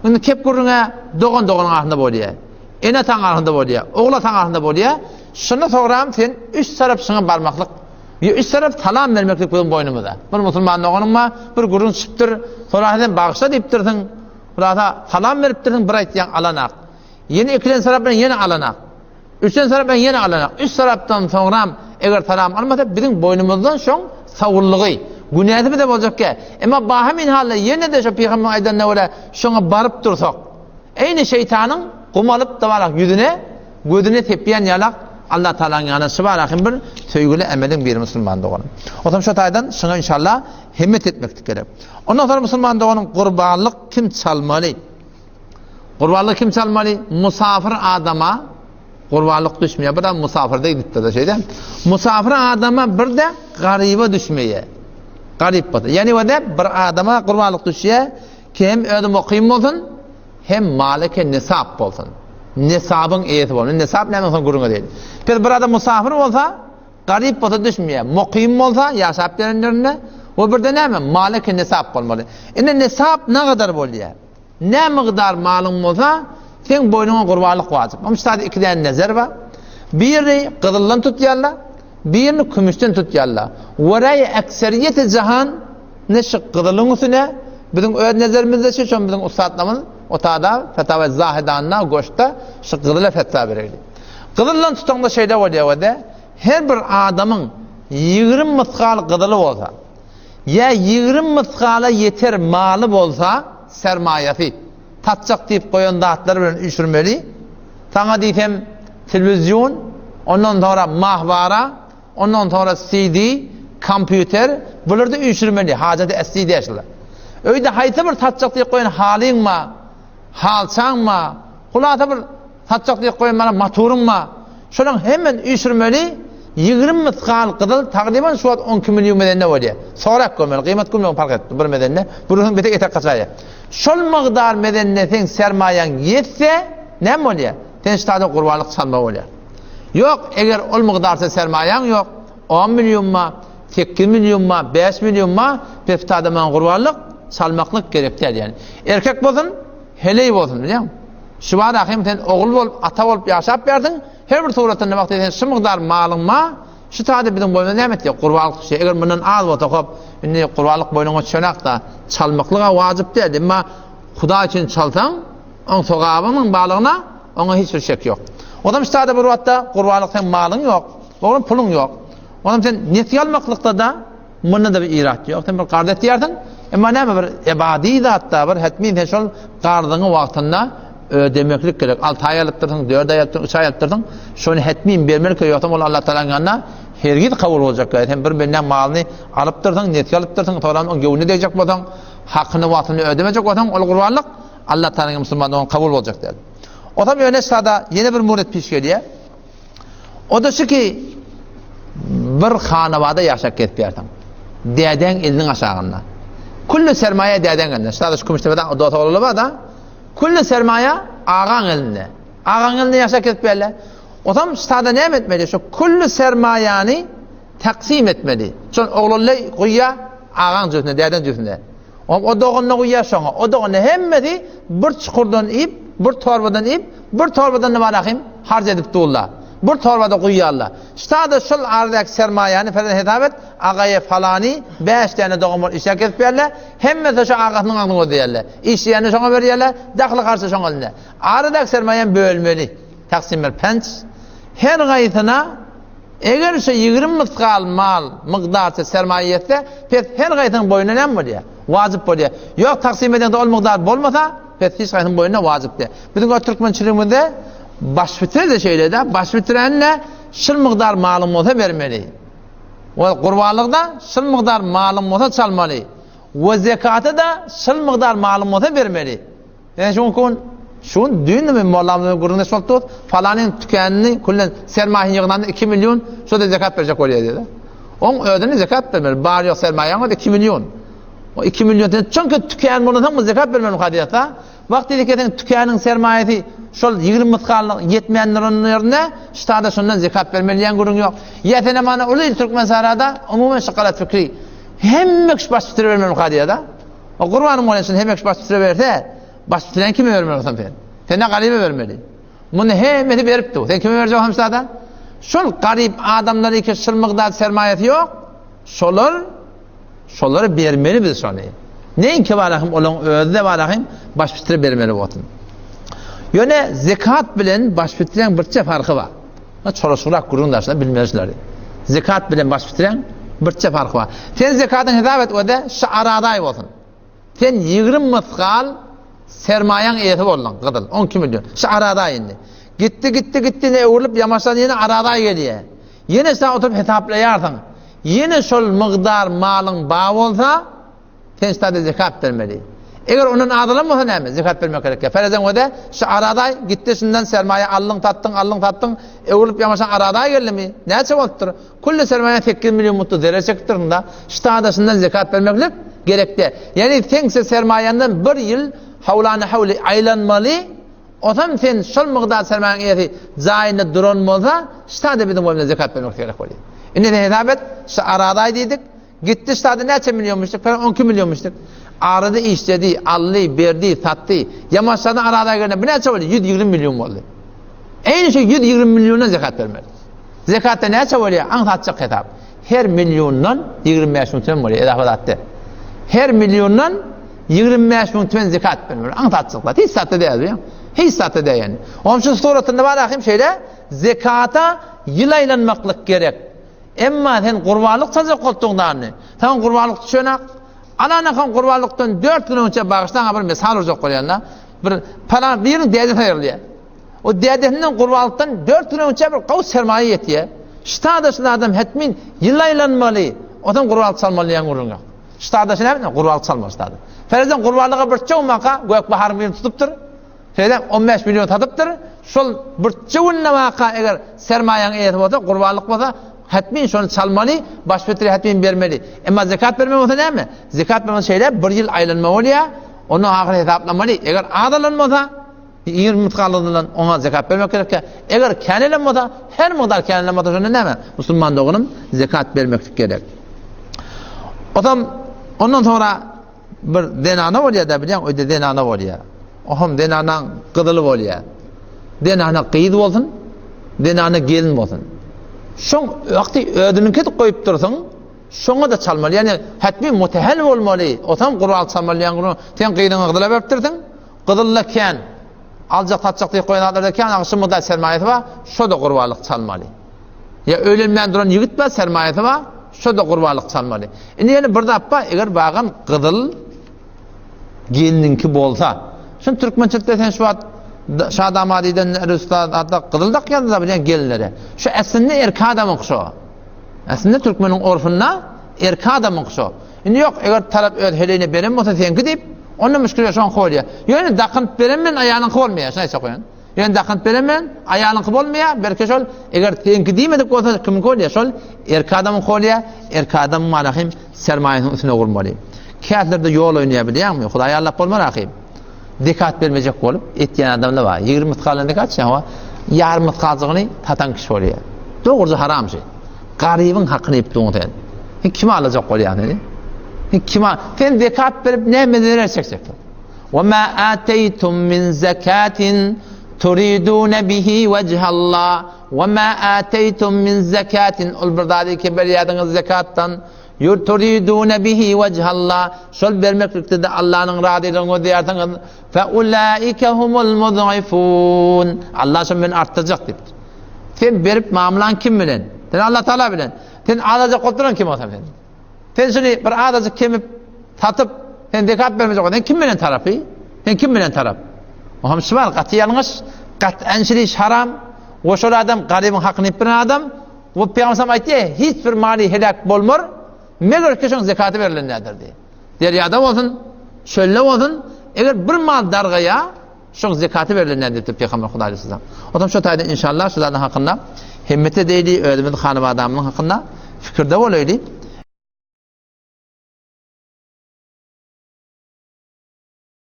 Indi kep gürrüň-ä dogan doganyň arasynda bolýar. Ene-ataň arasynda bolýar, ogul-ataň arasynda bolýar. Şunda soňram sen üç tarap şuňa barmaklyk, ýa üç tarap salam bermeklik biziň boýnumyza. Bir musulman doganyň bar, bir gürrüň çykypdyr, soňra sen bagyşla diýipdirsiň, hulasa salam beripdirsiň, bir aýtýaň alanak. Ýene ikilenji tarap bilen ýene alanak. Üçünji tarap bilen ýene alanak. Üç tarapdan soňram eger salam almasa biziň boýnumyzdan şoň sawullygy, günäsi bize boljakkä. Emma bahym inhalda ýene-de şo pygamberiň aýdanyna görä şoňa baryp dursak, eýni şeýtanyň gum alyp dabalak ýüzüne, gözüne sepýän ýalak Allah Tagalaň ýanynda şu bar ahym bir söýgüli emeliň biri musulman doganym. Otam şo taýdan şuňa inşallah himmet etmeklik gerek. Ondan soňra musulman doganyň gurbanlyk kim çalmaly? Gurbanlyk kim çalmaly? Musafir adama gurbanlyk düşmeýär. Bir adam musafirde gidipdir-de şeýle. Musafir adama bir-de garyba düşmeýär. Garyp bolsa. Ýani o bir adama gurbanlyk düşýär, ki hem özi mukym bolsun, hem maly nisap bolsun. Nisabyň eýesi bolsun. Nisap näme soň gürrüň edeýin. Pes bir adam musafir bolsa, garyp bolsa düşmeýär. Mukym bolsa, ýaşap berenlerinde we birde näme? Maly nisap bolmaly. Indi nisap nägadar bolýar? Nä mygdar malyň bolsa, seň boýnuňa gurbanlyk wajyp. Onuň üçin iki däne nezer bar. Birini gyzyldan tutýarlar, birini kümüşden tutýarlar. Weräý ekseriýeti jahan ne şu gyzylyň üstüne, biziň öz nezerimizde şu, şony biziň ussatlarymyz otada, Fetawa Zahidanda, goşda şu gyzyla fetwa beregli. Gyzyldan tutaňda şeýle bolýar wede, her bir adamyň 20 mysgal gyzyly bolsa, Ýa 20 mysgala ýeter maly bolsa, sermaýasy, satjak diýip goýan zatlary bilen üýşürmeli. Saňa diýsem, telewizýon, ondan soňra mahwara, ondan soňra CD, kompýuter, bulary-da üýşürmeli, hajaty esli däl şular. Öýde haýsy bir satjak diýip goýan halyň bar, halçaň bar, hulasa bir Satjak diýip goýan mana motoryň bar. Şolaň hemmesini üýşürmeli, 20 mysgal gyzyl tagryban şu wagt 12 million mezende bolýar. Sorap görmeli, gyýmat görmeli park etdi bir mezende. Bürüň bete etek gaçaýar. Şol mygdar mezende seň sermaýaň ýetse, näme bolýar? Sen ştada gurbanlyk çalma bolýar. Ýok, eger ol mygdarça sermaýaň ýok, 10 million ma, 8 million ma, 5 million ma, peftada maňa gurbanlyk çalmaklyk gerek däl ýani. Erkek bolsun, heleý bolsun, bilýäňmi? Şu bar ahym sen ogul bolup, ata bolup ýaşap ýarsyň, her bir suratynda wagty sen şu mygdar malyň ma, şu taýda biziň boýnuna näme etýär? Gurbanlyk düşýär. Eger mundan az bolsa, hop, indi gurbanlyk boýnuňa düşenok-da, çalmaklyga wajyp däl. Emma Hudaý üçin çalsaň, oň sogabynyň barlygyna oňa hiç bir şek ýok. Onam şu taýda bir wagtda gurbanlyk seň malyň ýok, oglan puluň ýok. Onam sen nesýe almaklykda-da Munda-da bir irat ýok. Sen bir karz etýärsiň, emma näme bir ebadi zatda bir hetmin sen şol karzyňy wagtynda ödemeklik gerek. 6 aý alypdyrsyň, 4 aý alypdyrsyň, 3 aý alypdyrsyň, şony hetmin bermeli gerek. Ýogsam ol Allah Taalanyň ýanynda hergiz kabul boljak däl. Sen bir bendäň malyny alypdyrsyň, nesýe alypdyrsyň, soňra oň göwnüne degjek bolsaň, hakyny wagtynda ödemejek bolsaň, ol gurbanlyk Allah Taalanyň musulman dogan kabul boljak däl. Otam ýöne sada ýene bir muret piş gelýär. O-da şu ki, bir hanabada ýaşap gezip ýörseň, dädeň eliniň aşagynda. Külli sermaýa dädeň elinde. Şu şu Kümüştepede dost oglanlar bar-da. Külli sermaýa agaň elinde. Agaň elinde ýaşap gezip ýörler. Otam ştada näme etmeli? Şu külli sermaýany taksim etmeli. Şol oglanlar guýýar agaň jübüsine, dädeň jübüsine. Oňa o doganyna guýýar şoňa, o doganyna hemmesi bir çukurdan iýip, bir torbadan iýip, bir torbadan nima rahim harç edip durlar. Bir torbada guýýarlar. Ştada şol aradaky sermaýany falan hesap et, agaýa falany bäş däne dogan bolup işläp kesip berler, hemmesi şo agasynyň agzyny gözleýärler. Işleýäni şoňa berýärler, dahly harçy şoň elinde. Aradaky sermaýany bölmeli. Taksim bir penç. Her gaýsyna Eger şu 20 mysgal mal mygdarça sermaýa ýetse, pes her gaýsynyň boýnuna näme bolýar? Wajyp bolýar. Ýok, taksim edeňde ol mygdar bolmasa, pes hiç gaýsynyň boýnuna wajyp däl. Biziň o türkmençiligimizde baş bitre-de şeýle-de, baş bitrende şul mygdar malyň bolsa bermeli. We gurbanlykda şul mygdar malyň bolsa çalmaly. We zekaty-da şul mygdar malyň bolsa bermeli. Ýa şu gün, şu gün düýn men mollamyz bilen gürrüňdeş bolup durus, falanyň tükänini küllen sermaýasyny ýygnanda 2 million, şo-da zekat berjek bolýar diýdi. Oň özüne zekat bermeli, bar ýok sermaýaň özi 2 million. O 2 million sen çünki tükän bolansoň bu zekat bermeli hadyýatda. Wagt diýdi ki sen tükäniň sermaýasy şol 20 mysgallyk ýetmändir onuň ýerine, ştada şondan zekat bermeli diýen gürrüň ýok. Ýa sen mana uly türkmen sarada umuman şu galat fikri hemme kişi baş bitirip bermeli hadyýada. O gurbanyň bolýan şuny hemme kişi baş bitirip berse, Baş bitiren kime bermeli bolsaň sen? Sen-ä garyba bermeli. Muny hemmesi beripdi. Sen kime berjek bolsaň sada? Şol garyp adamlar iki şul mygdar sermaýasy ýok. Şolar şolara bermeli biz şony. Neýinki bar ahim olaň özi-de bar ahim baş bitire bermeli bolsun. Ýöne zekat bilen baş bitireň birçe farky bar. Çolaşygrak gürrüň daşlar bilmeli şulary. Zekat bilen baş bitireň birçe farky bar. Sen zekatyň hesap et öde şu aradaý bolsun. Sen 20 mysgal sermaýaň eýesi bolduň, gyzyl, 12 million. Şu aradaý indi. Gitdi, gitdi, gitdi, ne öwrülip ýamaşdan ýene aradaý gelýär. Ýene sen oturyp hesaplaýarsyň. Ýene şol mygdar malyň bar bolsa, Sen ştada zekat bermeli. Eger ondan azalan bolsa näme? Zekat bermek gerek. Ferezen öde, şu aradaý gitdi şundan sermaýa aldyň, satdyň, aldyň, satdyň, öwrülip ýamaşan aradaý geldimi? Näçe bolupdyr? Külli sermaýa 8 million mutdy zerer çekipdirsiň da. Ştada şundan zekat bermeklik gerekde. Ýani seň se sermaýandan bir ýyl hawlany hawly aýlanmaly. Osam sen şol mygdar sermaýaň eýesi jaýynda duran bolsa, ştada biziň boýnuna zekat bermek gerek bolýar. Indi sen hesap et, şu aradaý diýdik. Gitdi ştada näçe millionmyşdyk? Falan 12 millionmyşdyk. Arada işledi, aldy, berdi, satdy. Ýamaşladan arada gelende bu näçe boldy? 120 million boldy. Eýni şu 120 milliondan zekat bermeli. Zekatda näçe bolýar? Aňsatjak hesap. Her milliondan 25 müň tümen bolýar, edafa zatda. Her milliondan 25 müň tümen zekat bermeli. Aňsatjak zat. Hiç zatda däl, bilýän. Hiç zatda däl ýani. Onuň şu suratynda bar ahim şeýle zekata ýyl aýlanmaklyk gerek. Emma sen gurbanlyk çaljak bolupdyň dany. Saňa gurbanlyk düşenak. Alanakaň gurbanlykdan 4 gün öňçe bagyşlaňa bir mysal urjak bolýan-da. Bir palan biriniň dädesi aýrylýar. O dädesinden gurbanlykdan 4 gün öňçe bir gowy sermaýa ýetýär. Ştada şul adam hetmin ýyl aýlanmaly. Ondan gurbanlyk çalmaly diýen gürrüň ýok. Ştada şu näme? Gurbanlyk çalmaly ştada. Ferezden gurbanlyga bir çöwmaka gök baharyň birini tutupdyr. Şeýle 15 million satypdyr. Şol bir çöwünde waka eger sermaýaň eýesi bolsa, gurbanlyk bolsa, hetmin şony çalmaly, baş fitri hetmin bermeli. Emma zekat berme bolsa näme? Zekat berme şeýle bir ýyl aýlanma bolýar. Onu ahyr hesaplamaly. Eger azalan bolsa, 20 mutgalydan oňa zekat bermek gerek. Eger känelen bolsa, her mukdar känelen bolsa şonda näme? Musulman doganym zekat bermeklik gerek. Otam ondan sonra Bir zenana bolýar-da bilýäň, öýde zenana bolýar. Oham zenanaň gyzyly bolýar. Zenana gyz bolsun, zenana gelin bolsun. Şoň wagty özüniňki edip goýup dursuň, şoňa da çalmaly. Ýani hetmi mutehel bolmaly. Otam gural çalmaly ýaňy sen gyzyňy gyzyla beripdirsiň. Gyzylla kän. Aljak satjak diýip goýan zatlarda kän agşam mudda sermaýasy bar, şo da gurbanlyk çalmaly. Ýa öýlenmän duran ýigit bar, sermaýasy bar, şo-da gurbanlyk çalmaly. Indi ýene bir zat bar, eger bagan gyzyl gelniňki bolsa, şuny türkmençilikde sen şu wagt şa damadydan rüsta zatda gyzyl dakýarlar bilýän gelinlere. Şu aslynda erkek adamyň şo. Aslynda türkmeniň orfunda erkek adamyň şo. Indi ýok, eger tarap öz heleýine beren bolsa seňki diýip, onda müşkil ýok, şoňky bolýar. Ýöne dakynyp beren bilen aýalyňky bolmaýar, şuny aýtjak bolýan. Ýöne dakynyp beren bilen aýalyňky bolmaýar, belki şol eger seňki diýmedik bolsa kimiňki bolýar? Şol erkek adamyňky bolýar. Erkek adamyň maly hem sermaýasynyň üstüne gurmaly. Kätlerde ýol oýnaýar bilýäňmi? Hudaý allap bolmar ahym. Zekat bermejek bolup etýän adamlar bar. 20 mysgaldan zekat çykan, ýarym mysgaljygyny satan kişi bolýar. Dogruja haram şey. Garybyň hakyny iýip durň sen. Sen kime alajak bolýaň seni? Sen kime? Sen zekat berip näme zerer çekjeksin? Ve ma ateytum min zekatin turidun bihi wejhallah ve ma ateytum min zekatin ol bir zady ki berýärdiňiz zekatdan turidun bihi wejhallah şol bermeklikde de Allah'yň razylygyny gözleýärsiňiz fe ulaike humul mud'ifun Allah şo men artdyrjak diýipdir. Sen berip mamlaň kim bilen? Sen Allah Taala bilen. Sen alajak bolup duran kim bolsa sen? Sen şuny bir azajyk kemip satyp, sen zekat bermejek bolsaň, sen kim bilen tarapy? Sen kim bilen tarap? O hem şu bar, gaty ýalňyş, gat'an şiriş haram. We şol adam garybyň hakyny iýip bilen adam. We Pygamber aýtdy, hiç bir mali helak bolmar, meger ki şoň zekaty berlen nädir diýdi. Derýada bolsun, çölde bolsun, eger bir mal dargaýa, Şoň zekaty berlen diýipdir Pygamber Hudaý aleyhisselam. Otam şo taýda inşallah şu zadyň hakynda himmet edeýli, özümiz hanabadamyzyň hakynda fikirde bolaýly.